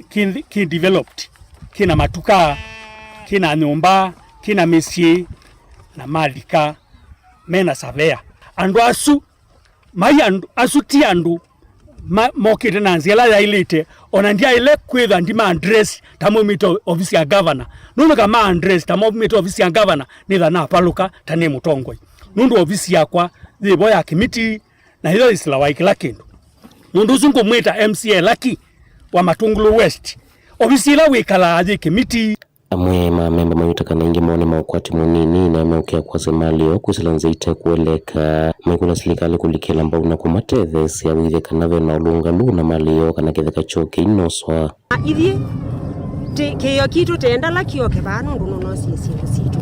kĩ, kĩ developed, kĩ na matuka, kĩ na nyũmba, kĩ na mĩsyĩ, na malika me na savea. Andũ asu mai andũ, asu ti andũ ma-, mokĩte na nzĩa ĩla yaĩlĩte. O na ndyaĩle kwĩthwa ndima address ta maumĩte o-, ovisi ya gavana. Nũndũ kama address ta maumĩte ovisi ya gavana, nĩtha napalũka ta nĩ mũtongoi. Nũndũ ovisi yakwa yĩ vo ya kĩmiti, na yĩyo yĩsĩlawa ĩ kĩla kĩndũ. Nũndũ ũsu ngũmwĩta M C A Lucky wa Matũngũlũ West. Ovisi ĩla wĩkalaa yĩ kĩmiti. Amwe ma amemba mayuta kana aingĩ moo nĩ ma ũkwati mũnini na meũkĩa kwasya mali yoo kwĩsĩla nzĩa itekũeleka. Maikũlya silikalĩ kũlikĩla mbau na kũmatetheesya wĩthĩe kana ve na ũlũngalu na mali yoo kana kĩtheka kyoo kĩinoswa. Ithyĩ, tĩ-, kĩĩo kitũ tĩendala kyoke vaa nũndũ nũnosie syĩndũ sitũ.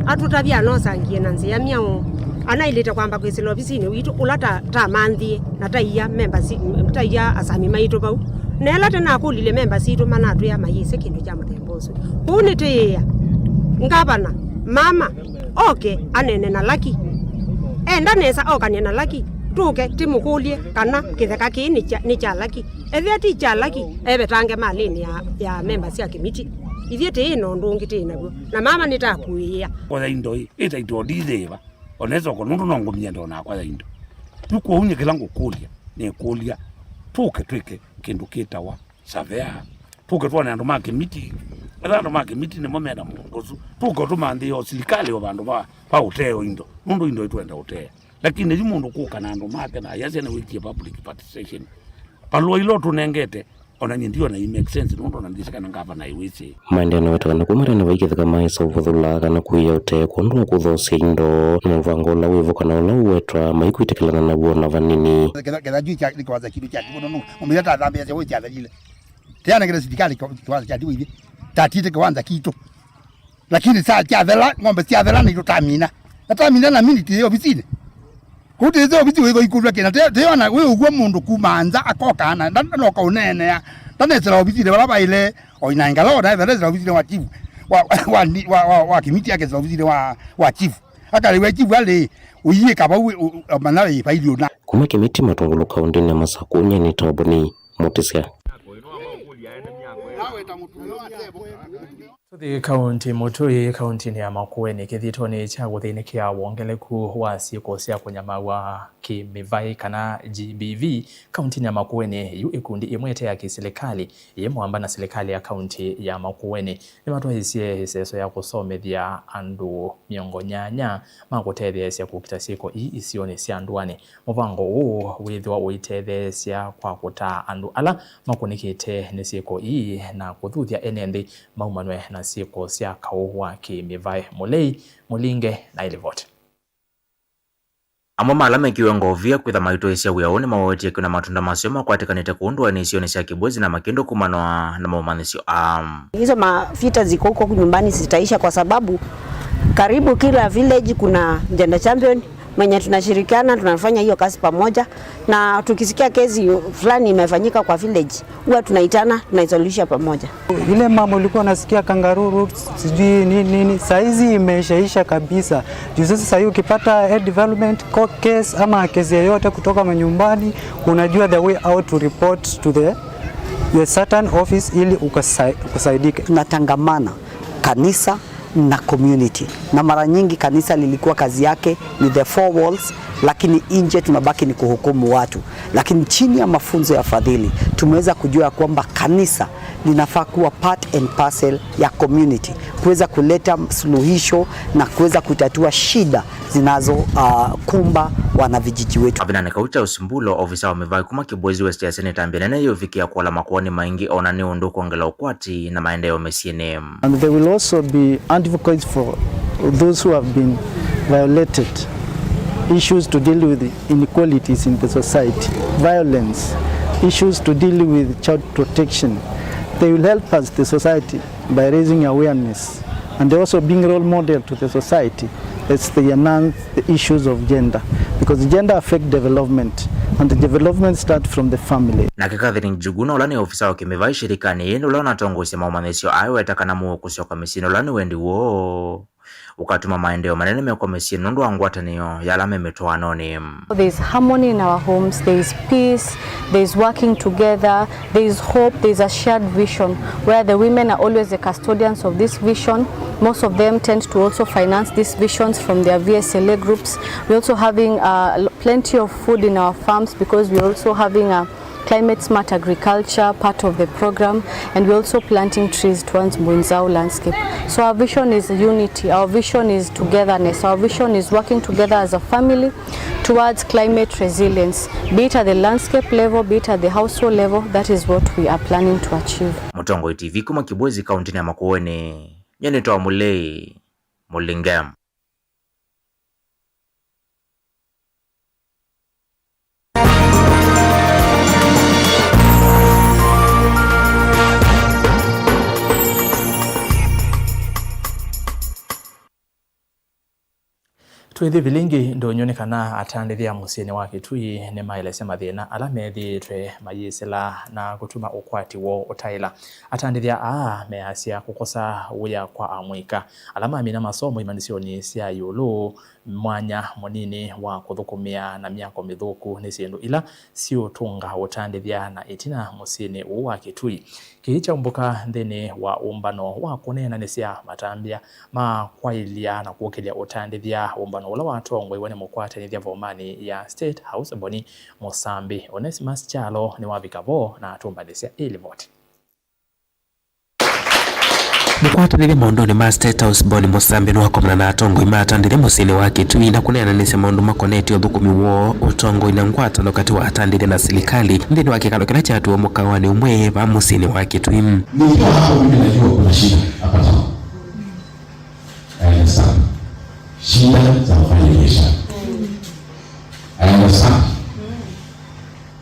Atũtavya anosangie na nzĩa myaũ, anaĩlĩte kwamba kwĩsĩla ovisinĩ witũ ũla ta-, tamanthie na taiya memba si-, taiya asami maitũ vau. Na ĩla tĩnakũlilye memba sitũ manatwĩa mayĩsĩ kĩndũ kya mũthemba ũsu. Kũu nĩtwĩĩa ngavana, mama, oke anene na Lucky. Enda nesa okanie na Lucky, tũke tĩmũkũlye kana kĩtheka kĩĩ nĩ kya, nĩ kya Lucky. Ethĩa ti kya Lucky, evetange malĩnĩ ya, ya memba sya kĩmiti. Ithyĩ tĩĩ na ũndũ ũngĩ tĩĩ naw'o. Na mama nĩtakuĩĩa. Oya indo ĩ, ĩtaitũ ndithĩĩva. Ona ĩsoko nũndũ no ngũmie ndonakwa ya indo. Yu kwoou nyie kĩla ngũkũlya, nĩkũlya, tũke twĩke kĩndũ kĩtawa savea. Tũke twone andũ ma kĩmiti. Etha andũ ma kĩmiti nĩmo mena mũndũ ũsu. Tũke tũmanthĩe o silikalĩ o vandũ va, va ũteo indo. Nũndũ indo itwenda ũtea. Lakini yu mũndũ kũka na andũ make na ayasya nĩwĩkie public participation. Valũa ila ũtũnengete, ona nyie ndiona i make sense, nũndũ ona ndyĩsĩ kana ngavana ĩwĩsĩ. Maendeea na weta kana kuma tene vai kĩtheka maesa ũvũthũla kana kũia ũtee kwondũ wa kũthoosya indo, na mũvango ũla wĩvo kana ũla ũwetwa maikwĩtĩkĩlana naw'o na vanini. Kĩtha, kĩtha kyu kya, nĩ kĩwanza kitũ kya timu nũndũ mũmĩthe tathambĩasya wĩ kyathelile. Teanengete silikali kĩ-, kĩwanza kya timu ithyĩ. Tatite kĩwanza kitũ. Lakini saa kyathela, ng'ombe syathela nĩtũtamina. Na tamina na miniti yĩ ovisinĩ. Kũu tĩsĩ ovisi wĩthwa ikũlw'a kĩna. Te, teona wĩ ũw'o mũndũ kuma nza akoka na, nda-, ndanoka ũneenea. Ndanesĩla ovisinĩ vala vaĩle, o ina ngala, o na etha ndesĩla ovisinĩ wa chief. Wa, wa, wa, wa, wa kĩmiti akesĩla ovisinĩ wa, wa chief. Akalĩw'a chief alĩ, ũiĩka vau, ũ-, ũ-, manya ĩ, vailĩ ũna. Kuma Kĩmiti Matũngũlũ kaũntĩnĩ ya Masakũ, nyie nĩ Toboni Mũtĩsya. Tũthi kaunti mũtũi, kauntinĩ ya Makueni, kĩthitoni kya kũthĩnĩkĩa wongeleku wa syĩko sya kũnyamaaw'a kĩ-mĩvaĩ kana G B V. Kauntinĩ ya Makueni, yu ĩkundi ĩmwe ĩte ya kĩsilikalĩ ĩĩ mũamba na silikalĩ ya kaunti ya Makueni nĩmatwaisye ĩseso ya kũsomethya andũ mĩongo nyanya ma kũtetheesya kũkita syĩko ii isionĩ sya ndũanĩ. Mũvango ũũ wĩthĩwa ũitetheesya kwa kũtaa andũ ala makũnĩkĩte nĩ syĩko ii na kũthuthya ene nthĩ maumanwe na syĩko sya kaũ wa kĩ-mĩvaĩ. Mũlei Mũlinge na ĩlivoti. Amwe ma ala mekiwe ngovia kwĩtha maitwaĩsya wĩa ũũ nĩmawetie kwĩna matunda maseo makwatĩkanĩte kũũ ndũanĩ isionĩ sya Kibwezi na Makĩndũ kumana na momanyĩsyo aa. Hizo mavita ziko huko nyumbani zitaisha kwa sababu karibu kila village kuna gender champion, Mwenye tunashirikiana, tunafanya hiyo kazi pamoja, na tukisikia kesi fulani imefanyika kwa village, huwa tunaitana, tunaisuluhisha pamoja. Ile mambo ulikuwa unasikia kangaroo roads, sijui nini nini, saa hizi imeshaisha kabisa. Juu sasa, saa hii ukipata a development, court case ama kesi yoyote kutoka manyumbani, unajua the way out to report to the, the certain office ili ukasai-, ukasaidike. Tunatangamana kanisa na community, na mara nyingi kanisa lilikuwa kazi yake ni the four walls, lakini nje tunabaki ni kuhukumu watu. Lakini chini ya mafunzo ya Fadhili, tumeweza kujua ya kwamba kanisa linafaa kuwa part and parcel ya community, kuweza kuleta suluhisho na kuweza kutatua shida zinazo, ah, kumba wanavijiji wetu. Avinane kau Charles Mbulo, ofisa wa mĩvaĩ kuma Kibwezi West, asya nĩ ĩtambya ĩnene yĩũvikĩa kũala makoani maingĩ, ona nĩ ũndũ kwongela ũkwati na maendeeo mĩsyĩnĩ. And they will also be advocates for those who have been violated. Issues to deal with inequalities in the society, violence, issues to deal with child protection. They will help us, the society, by raising awareness and also being role model to the society as they announce the issues of gender, because gender affect development and the development start from the family. Nake Catherine Njuguna, ũla nĩ ofisa wa kĩmĩvaĩ shirikanĩ yĩĩ, ũla ũnatongoesya maũmanyĩsyo aa, eweta kana mũuo kũsyoka mĩsyĩnĩ ũla nĩ wendi woo ũkatuma maendeeo manene mekwa mĩsyĩnĩ nũndũ wa ngwatanĩo ya ala me mĩtwaanonĩ. There's harmony in our homes, there's peace, there's working together, there's hope, there's a shared vision where the women are always the custodians of this vision. Most of them tend to also finance these visions from their V S L A groups. We're also having, uh, l-, plenty of food in our farms because we're also having a climate smart agriculture part of the program, and we're also planting trees towards Mbunzau landscape. So our vision is unity, our vision is togetherness, our vision is working together as a family towards climate resilience, be it at the landscape level, be it at the household level. That is what we are planning to achieve. Mũtongoi T V kuma Kibwezi, kaunti ya Makueni, nyie nĩtawa Mũlei Mũlinge. Twĩthĩ vilingĩ ndũnyũ nĩ kana atandĩthya mũsyĩnĩ wa Kĩtui nĩmaelesya mathĩna ala methĩĩtwe mayĩsĩla na kũtuma ũkwati woo ũtaĩla. Atandĩthya aa measya kũkosa wĩa kwa amũika ala mamina masomo imanyĩsyonĩ sya ĩũlũ, mwanya mũnini wa kũthũkũmĩa na myako mĩthũku nĩ syĩndũ ila siũtũnga ũtandĩthya na ĩtina mũsyĩnĩ ũũ wa Kĩtui. Kĩĩ kyaumbũka nthĩnĩ wa ũmbano wa kũneenanĩsya matambya ma kwaĩlya na kũkĩlya ũtandĩthya, ũmbano ũla watongoew'e nĩ mũkwatanĩthya vomanĩ ya State House, Boni Mũsambi. Onesimus Kyalo nĩwavika vo na atũmbanĩsya ĩ livoti. Mũkwatanĩthya maũndũnĩ ma State House, Boni Mũsambi, nĩwakomana na atongoi ma atandĩthya mũsyĩnĩ wa Kĩtui na kũneenanĩsya maũndũ makonetye ũthũkũmi woo, ũtongoi na ngwatanĩo katĩ wa atandĩthya na silikalĩ nthĩnĩ wa kĩkalo kĩla kyatwĩwe mũkawanĩ ũmwe vaa mũsyĩnĩ wa Kĩtui. Nikiwa hapo, mimi najua kuna shida hapa town. I understand. Shida za wafanya biashara. I understand.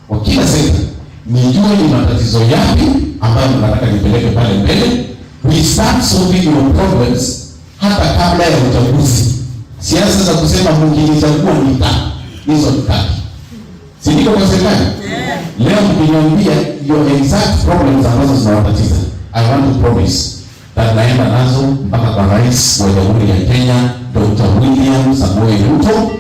Kwa kila sekta, nijue ni matatizo yapi ambayo mnataka nipeleke pale mbele. We start solving your problems hata kabla ya uchaguzi. Siasa za kusema mkinichagua nita, hizo nitaki. Si niko kwa serikali? Leo mkiniambia your exact problems ambazo zinawatatiza, I want to promise na tunaenda nazo mpaka kwa Rais wa Jamhuri ya Kenya, Doctor William Samoei Ruto.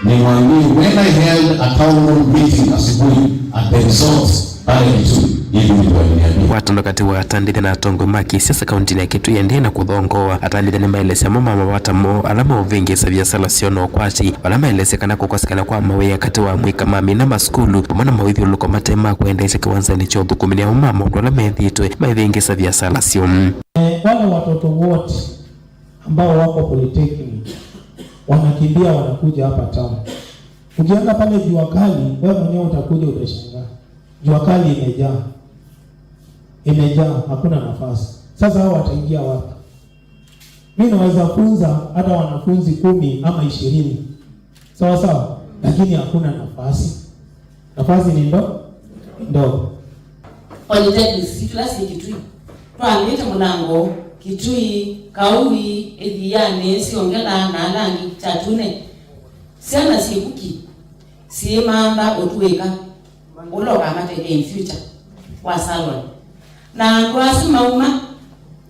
Nimwambie, when I held a town hall meeting asubuhi at the resort pale Kitui, hivi ndivyo aliniambia. Ngwatanĩo katĩ wa atandĩthya na atongoi ma kĩsiasa kauntinĩ ya Kitui ĩendee na kũthongoa. Atandĩthya nĩmaelesya amwe ma mavata moo ala meũvĩngĩĩsa viasala syoo na ũkwati, vala maelesya kana kũkosekana kwa mawĩa katĩ wa amũika mamina masukulu vamwe na mawĩthyũlũlũko mate ma kwendeesya kĩwanzanĩ kya ũthũkũmi nĩ amwe ma maũndũ ala methĩĩtwe maivĩngĩĩsa viasala syoo. Eh, wale watoto wote ambao wako polytechnic wanakimbia wanakuja hapa town. Ukienda pale Jua Kali, wewe mwenyewe utakuja utashangaa. Jua Kali imejaa. Imejaa, hakuna nafasi. Sasa hao wataingia wapi? Mimi naweza funza hata wanafunzi kumi ama ishirini. Sawa sawa? Lakini hakuna nafasi. Nafasi ni ndo-, ndogo. Polytechnics, si kĩla syĩ Kitui. Twambĩte Mũlango, Kitui, Kaui, Ĩthianĩ, Siongela, na ala angĩ, Kyatune. Syana syĩ kuki syĩmantha ũtuĩka ũla ũkamatethya in future wa salon. Na andũ asu mauma,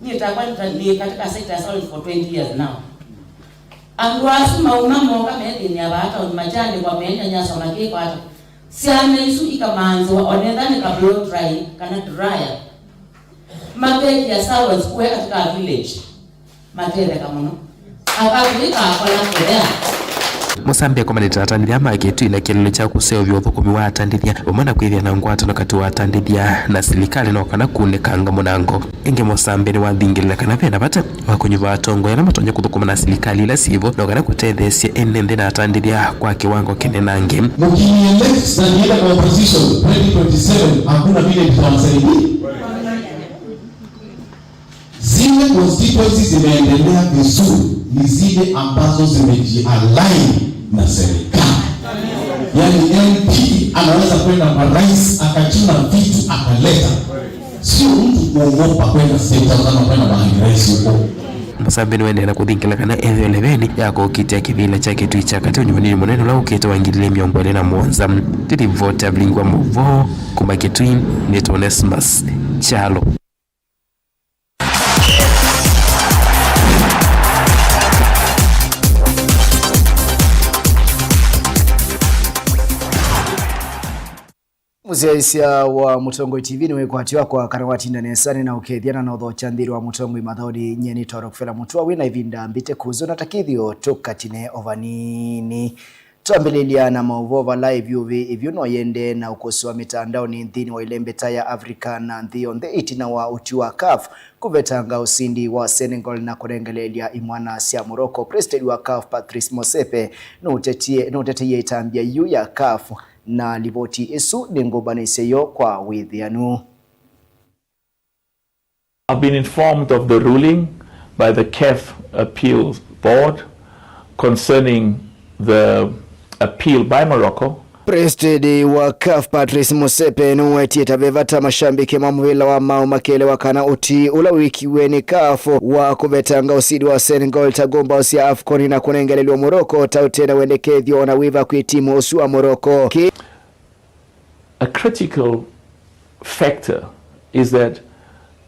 niĩ takwa nĩ katika sector ya salon for twenty years now. Andũ asu mauma moka methĩnĩa vaa taoni, makyaandĩkwa, meenyanyaswa makĩkwata. Syana isu ikamanzĩwa, onetha nĩ ka blow dry kana dryer. Makethĩa salons kũe katika village. Matetheka mũno. Akatwĩka akola kũthea. Mũsambi akomanĩte na atandĩthya ma kĩtui na kĩlĩlo kya kũseũvya ũthũkũmi wa atandĩthya vamwe na kwĩthĩa na ngwatano katĩ wa atandĩthya na silikalĩ no kana kunĩkanga mũnango. Ĩngĩ Mũsambi nĩwathingĩlĩla kana ve na vata wa kũnyuva atongoi ala matonya kũthũkũma na silikalĩ ila syĩvo no kana kũtetheesya ene nthĩ na atandĩthya kwa kĩwango kĩnenange. Mkiingia next na nienda kwa opposition twenty twenty-seven, hakuna vile tutawasaidia. Zile constituencies zimeendelea vizuri ni zile ambazo zimejialign na serikali. Yaani M P anaweza kwenda kwa rais akachuna vitu akaleta. Sio mtu kuogopa kwenda State House ama kwenda mahali rais yuko. Mũsambi nĩwaendeea na kũthingĩla kana ethĩwe leveni ya kũkitĩa kĩvĩla kya kĩtui kya katĩ ũnyuvanĩnĩ mũnene ũla ũkĩte wa ngili ilĩ mĩongo ĩlĩ na mũonza. Ndĩ livoti ya Vilingi wa Maũvoo kuma Kitui, nĩtwa Onesmus Kyalo. Mũsyaĩĩsya wa Mũtongoi T V nĩwĩkwatyo wakwa kana watinda nesa nĩ na ũkethya na nothokya nthĩnĩ wa Mũtongoi mathaũni. Nyie nĩ Toro Kũfela Mũtũa wĩ na ĩvinda mbĩte kũzũ na takĩthyo tũkatine o vanini. Twambĩlĩlya na maũvoo vala ĩvyũvĩ ĩvyũ no yĩendee na ũkũsũa mĩtandaonĩ nthĩnĩ wa ĩlembeta ya Africa na nthĩ yonthe ĩtina wa ũtwi wa CAF kũvetanga ũsindi wa Senegal na kũnengeleelya imwana sya Morocco. President wa CAF Patrice Motsepe nũtetie-, nũteteie ĩtambya yu ya CAF na livoti ĩsu nĩ ngũmbanĩsye yo kwa wĩthĩanu. I've been informed of the ruling by the CAF Appeal Board concerning the appeal by Morocco. President wa CAF Patrice Motsepe nũwetie ta ve vata mashambiki ma mũvĩla wa maũ makelewa kana ũtwi ũla wĩkiwe nĩ CAF wa kũvetanga ũsindi wa Senegal ta ngũmbaũ sya AFCON na kũnengelelw'a Morocco ta ũte na wendekethyo ona wĩva kwĩ timu ũsu wa Morocco. Ki- A critical factor is that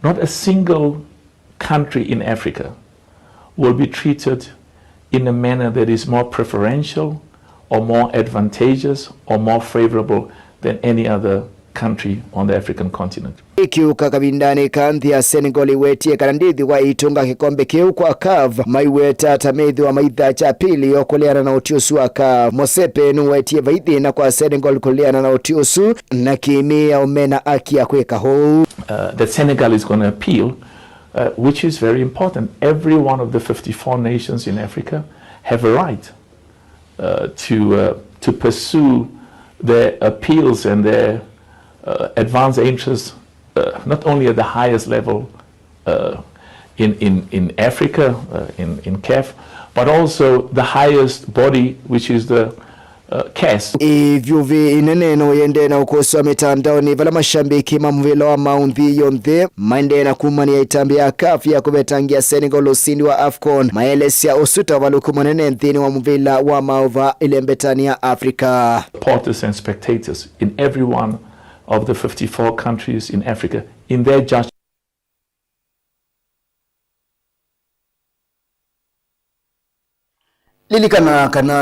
not a single country in Africa will be treated in a manner that is more preferential or more advantageous or more favorable than any other country on the African continent. Ĩkiuka kavindanĩ ka nthĩ ya Senegal ĩwetie kana ndĩthĩwa ĩitũnga kĩkombe kĩu kwa CAF, maiweta ta methĩwa maitha kya pili yo kũleana na ũtwi ũsu wa CAF. Motsepe nũwetie vai thĩna kwa Senegal kũleana na ũtwi ũsu, na kĩmĩao mena aki ya kwĩka ũu. Uh, that Senegal is gonna appeal, uh, which is very important. Every one of the fifty-four nations in Africa have a right, uh, to, uh, to pursue their appeals and their, uh, advance interests, uh, not only at the highest level, uh, in, in, in Africa, uh, in, in CAF, but also the highest body, which is the, uh, CAS. Ĩvyũvĩ ĩnene no yĩendee na ũkũswa mĩtandaonĩ vala mashambiki ma mũvĩla wa maũ nthĩ yonthe maendee na kumania ĩtambya ya CAF ya kũvetangĩa Senegal ũsindi wa AFCON, maelesya ũsu ta ũvalũku mũnene nthĩnĩ wa mũvĩla wa maũ va ĩlembetanĩ ya Africa. Supporters and spectators in every one of the fifty-four countries in Africa in their judgment. Lilikana kana